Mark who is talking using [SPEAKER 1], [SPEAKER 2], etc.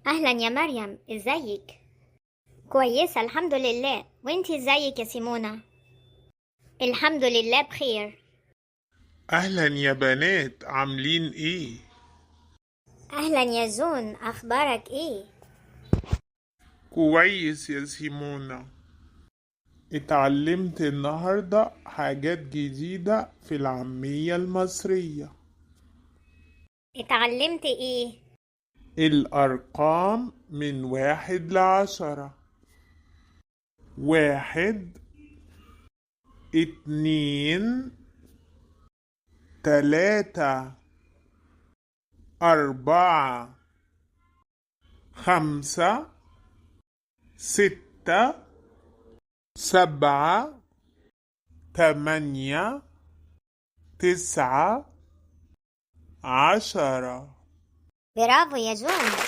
[SPEAKER 1] أهلا يا مريم، ازيك؟ كويسة الحمد لله، وانتي ازيك يا سيمونة؟ الحمد لله بخير.
[SPEAKER 2] أهلا يا بنات، عاملين إيه؟
[SPEAKER 1] أهلا يا جون، أخبارك ايه؟
[SPEAKER 2] كويس يا سيمونة. اتعلمت النهاردة حاجات جديدة في العامية المصرية.
[SPEAKER 1] اتعلمت ايه؟
[SPEAKER 2] الأرقام من 1 ل10. 1، 2، 3، 4، 5، 6، 7، 8، 9، 10.
[SPEAKER 1] برافو يا جون.